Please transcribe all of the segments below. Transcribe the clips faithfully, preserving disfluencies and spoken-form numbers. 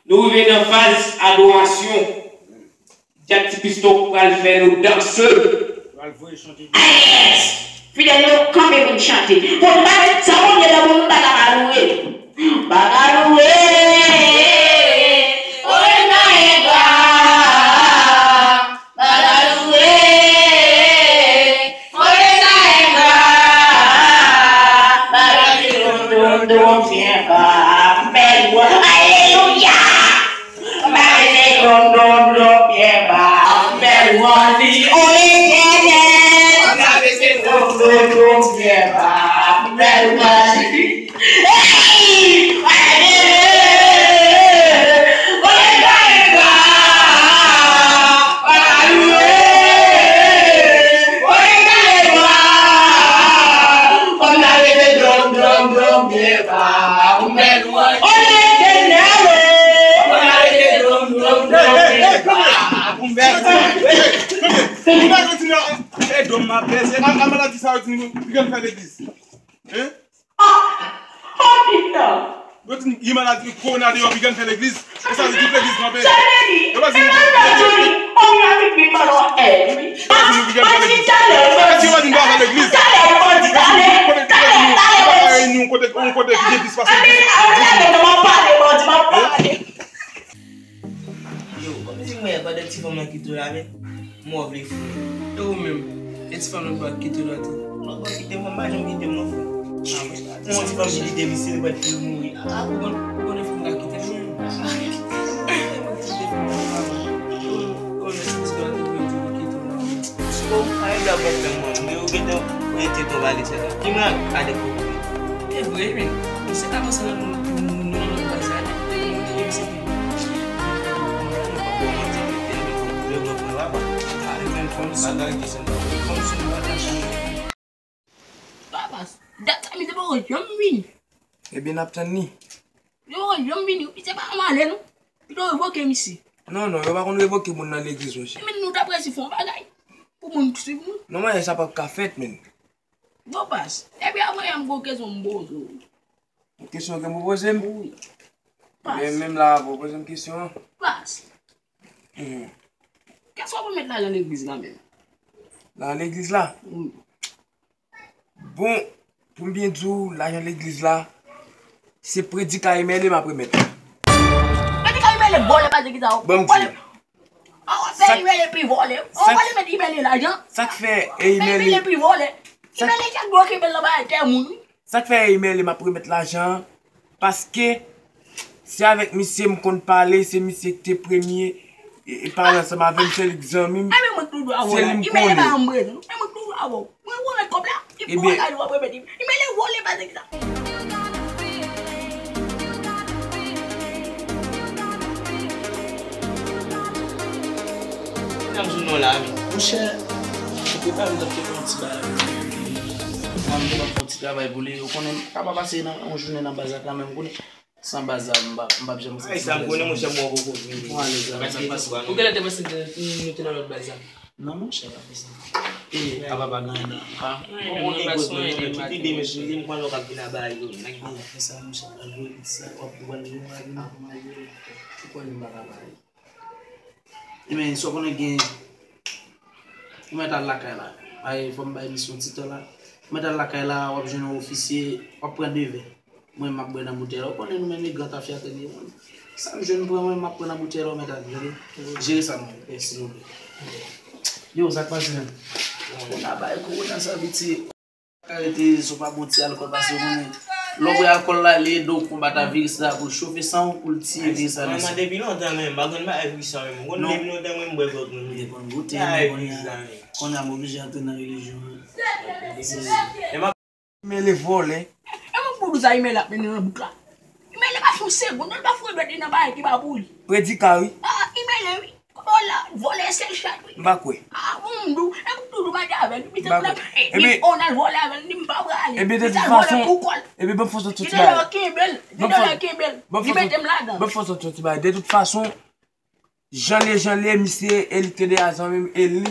Nou rive nan faz adorasyon. Djak Ti Piston pral fè nou danse. Pral voye chante. Yes! Fidèl yo, kanpe pou n chante. Pou n pa met sa Bondye nan pou nou, pa ka louwe. Pa ka louwe. Oye, nan engra. Pa ka louwe. Oye, nan engra. Pa ka louwe. Dom, dom, dom, byen ba. Bèl vwa. Alelouya! Mwen rete dom, dom, dom, byen ba, bèl vwa li, o Letènèl. Mwen rete dom, dom, dom, byen ba, bèl vwa li. Hey! Alelouya! Mwen rete dom, dom, dom, byen ba, mwen rete dom, dom, dom, byen ba, bèl vwa li. O Letènèl, o. Pou m bèl. Pou m bèl kontinye. E dom m ap peze. A, a maladi sa yo di nou, li gentan fè legliz. Hein? Ah, oh, putain. Yo di, li maladi, kowona deyò, li gentan fè legliz. E sa, li tout legliz kanpe. Yo pa di nou. Yo pa di nou ki gentan fè legliz. Yo pa di nou pa fè legliz. Yo pa di nou pa fè reyinyon kote, yon kote ki gen plis pase dis. Yo, kòm di mwen, pandan ti fanm nan kite w la, men, mò vle fou. E ou menm, e ti fanm nan pa kite w la tou? Mwen pa kite mwen, pa janm kite mwen fou. Mwen ti fanm ki kite misye, li pa t pou mouri. A, ou konn, ou konn fanm ka kite mwen. Ou konn ti fanm ka kite mwen. Bon, pa gen blag w ap fè mwen, men ou gentan rete tou vale sèlman. Ki mwen ak Adèk pou kouri? E vre, men. Misye ka panse nan nou, nou, nou nan lòt bagay sa, men. Mwen te di misye ki. Bon, mwen di, men, tèlman fò, lè mwen pran laba. A, men, fò m sou. Fò m sou, mwen pa ka chanje. Papa, dat sa, misye poko janm vini. Ebyen, n ap tann li. Yo, yo, m vini, misye pa anmale, non. Pito revoke misye. Non, non, yo pa konn revoke moun nan legliz, monchè. Men nou ta presi fè yon bagay pou moun swiv nou. Non, men sa p ap ka fèt, men. Bon, pas. Epi apre, m gon kesyon m poze w. Kesyon ke m poze m? Wi. Pas. Men menm la, w poze m kesyon an. Pas. Mhm. Kiyès w ap remèt lajan legliz la menm? Lajan legliz la? Wi. Bon, pou m byen di w, lajan legliz la, se predika Emerle m ap remèt. Predika Emerle vòlè, pa di ki sa w. Ban m di w. Vòlè. A, w ap fè Emerle pi vòlè. Ou vòlè met Emerle lajan. Sa k fè Emerle pi vòlè? Emerle chak jou okipe l nan bagay tè moun, wi. Sa k fè Emerle m ap remèt lajan an? Paske se avèk misye m konn pale, se misye ki te premye e, e pale ansanm avè m, se li k zanmi m, se li m konnen. Mwen remèt kòb la, li pran bagay li w ap remèt li. Li mele vòlè pa se ki sa. N ap jwenn nou la, wi. Monchè, se pa m t ap fè yon ti bagay pou li. Mwen, m te fè yon ti travay pou li. Ou konnen, m pa ka pase nan yon jounen nan baz la kanmenm, ou konnen. San baz la, m pa, m p ap janm santi m alèz. Ay, sa m konnen, monchè, m wè w poko vini. Ou alèz la, sa k pase? Ou genlè te panse nou te nan lòt baz la? Non, monchè, pa fè sa. E, apa pa gen anyen, non. Pa. Ou gen gwòt mwen, tout ide m sou li, m kwè lè w k ap vin aba yo. Nèg pa fè sa, monchè, pa jwe, sa, w ap, ou pral jwe, w ap vin aba yo. Ou kwè m pa ka pale. Ebyen, sa w konnen gen, ou mèt al lakay la. Ay, fò m bay misyon ti tan la. Ou mèt al lakay la, w ap jwenn yon ofisye, w ap pran de vè. Mwen, m ap bwè nan boutèy la. Ou konnen nou menm nèg Gran Tafya tande, mwen. Sa m jwenn pran, mwen, m ap pran nan boutèy la, ou mèt al, tande. Jere sa, mwen, silvouplè. Yo, sa k pase, menm? Kòwona bay, kòwona sa, piti. Ka rete sou pa bon ti alkòl, paske ou konnen, lè w bwè alkòl la, li ede w konbat a viris la, pou l chofe san w, pou l tiye viris la nan san w. Mwen, depi lontan, menm, m pa konn bagay viris sa, menm. Ou konn depi lontan, mwen, m bwè gwòg, mwen. Li konn goute, mwen, konnen. Konnen m oblije antre nan relijyon an. Emerle vòlè. E mwen pou sa Emerle ap mennen nan bouk la. Emerle pa fè yon segonn, non, l pa foure dwèt li nan bagay ki pa pou li. Predika, wi. A, Emerle, wi. Vòlè, vòlè sèl chat, wi. M pa kwè. A, bon, m di w, e m toujou mache avè l, wi, se pou l ap, li, on al vòlè avè l, li, m pa prale. Ebyen, de tout fason, ebyen, ban m fè yon ti bagay. Li te lè kenbe l, li te lè kenbe l. Li mete m ladan. Ban m fè yon ti bagay. De tout fason, jan l ye, jan l ye, misye, e li te deja zanmi m, e li, m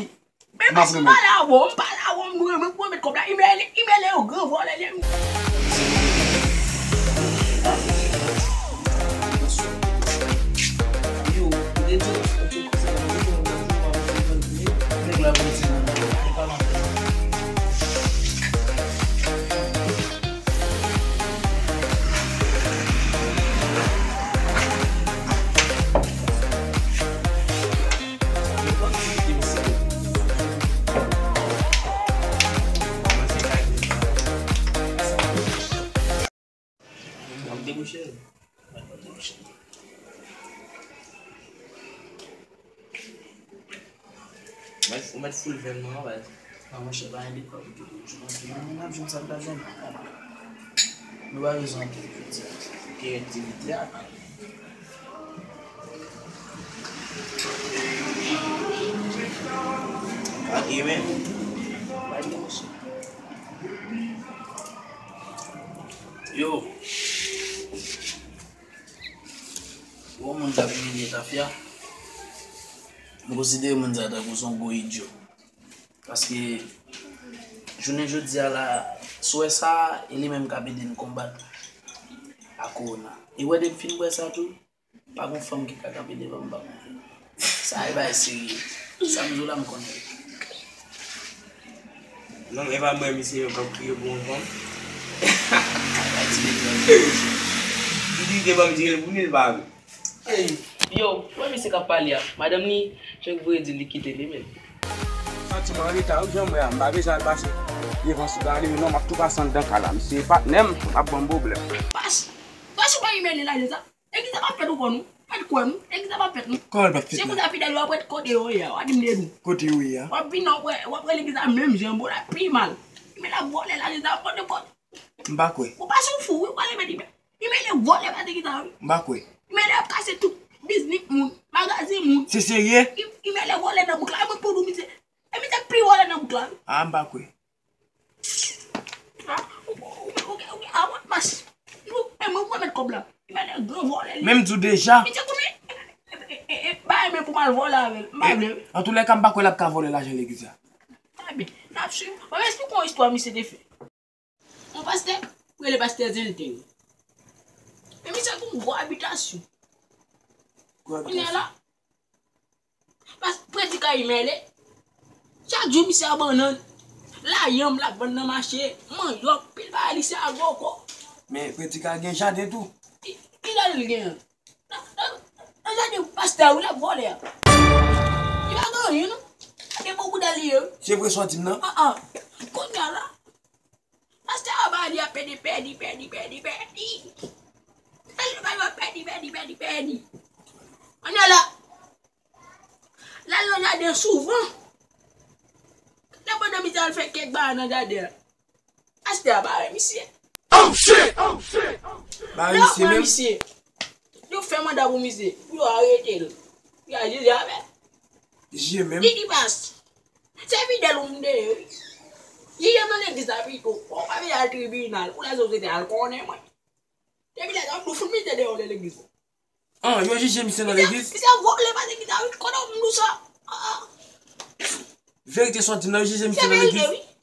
ap remèt. M pale avè w, m pale avè w, m remèt, m remèt kòb la. Emerle, Emerle, yon gran vòlè li ye. Debouche l. Mwen, mwen foul venn nan, baz. Non, monchè, pa gen dekò pou tout moun. Jounen jounen, moun ap jwenn sa l ta jwenn. Nou pa bezwen anpil pou di. Gen aktivite a. Pa gen menm. Pa gen, monchè. Yo. Bon, moun k ap imilye Tafya, m konsidere moun sa tankou se yon gwo idyo. Paske, jounen jodi a la, si w wè sa, e li menm k ap ede n konbat a kowona. E w wè depi m fin bwè sa tou, pa gon fanm ki ka kanpe devan m, pa gon fanm. Sa e bagay serye. Sa m di w la, m konnen. Non, e pa mwen, misye yo k ap kriye pou yon fanm. Li di te ban m tire l pou li, l pa vle. Ey, yo, wè misye k ap pale a. Madanm li, jan k voye di l, li kite li menm. Santi m an reta, wi, jan m wè a. M pa bezwen al pase devan sou gade, non, m ap tou pase anndan kay la. Misye patnè m, ap ban m pwoblèm. Pas, pas ou pa imele la, sa. Legliz la p ap fèt ou kwè nou. Mwen kwè nou. Legliz la p ap fèt nou. Kòman l p ap fèt la? Se konsa fidèl yo ap ret kote yo ye a. W a di m de nou. Kote yo ye a? W ap vin w ap wè, w ap wè legliz la menm jan, bon, la pi mal. Imele ap vòlè lajan sa, pote pot. M pa kwè. Ou pa sou fou, wi, ou pa leve di men. Imele vòlè pa te ki sa, wi. M pa kwè. Imele ap kase tout biznis moun, magazin moun. Se serye? Im-, Imele vòlè nan bouk la, e mwen pou nou misye. E misye pi vòlè nan bouk la, wi. A, m pa kwè. Ah, ou, ou, ou, ou, ah, mwen, mas. Nou, e mwen, mwen met kòb la. Imele gran vòlè li. Menm di w deja. Li te konnen. E, e, e, e, ba e men pou m al vòlè avè l. M pa vle. Antoulèka, m pa kwè l ap ka vòlè lajan legliz la. Tabi, n ap swiv. Mwen, men, esplike yon istwa misye te fè. Yon pastè, rele pastè Zentel. Men misye gen yon gwo abitasyon. Gwo abitasyon. Kounye a la, Pas, predika Imele. Chak jou misye a bannann. Layanm l ap vann nan mache. Manyòk, pil bagay li se agwokò. Men predika gen jaden tou. Ki, ki jaden l genyen? Nan, nan, nan jaden pastè a wi l ap vòlè a. Li pa gen anyen non. Gade bon boudal li ye wi. Se vre sa w di m nan? Ah, ah. Kounye a la. Pastè a ba li a pèdi, pèdi, pèdi, pèdi, pèdi. Pèdi, pèdi, pèdi, pèdi, pèdi. Kounye a la. L al nan jaden souvan. Nan pandan misye al fè kèk bagay nan jaden an. Pastè a bare misye. Oh shit! Oh shit! Bare misye menm? Misye. Yo fè manda pou misye. Pou yo arete l. Pou yo al jije avè l. Jije menm? Li di pas. Se fidèl ou m te ye, wi. Jije m nan legliz la pito. Ou pa vle al tribinal. Pou lèzòt yo te al konnen mwen. Depi lè sa, nou fout misye deyò nan legliz la. An, yo jije misye nan legliz? Misye vòlè, pa te ki ta wi, konnen m di w sa. Ah, ah. Verite sa w di m nan, yo jije misye nan legliz? Se verite, wi.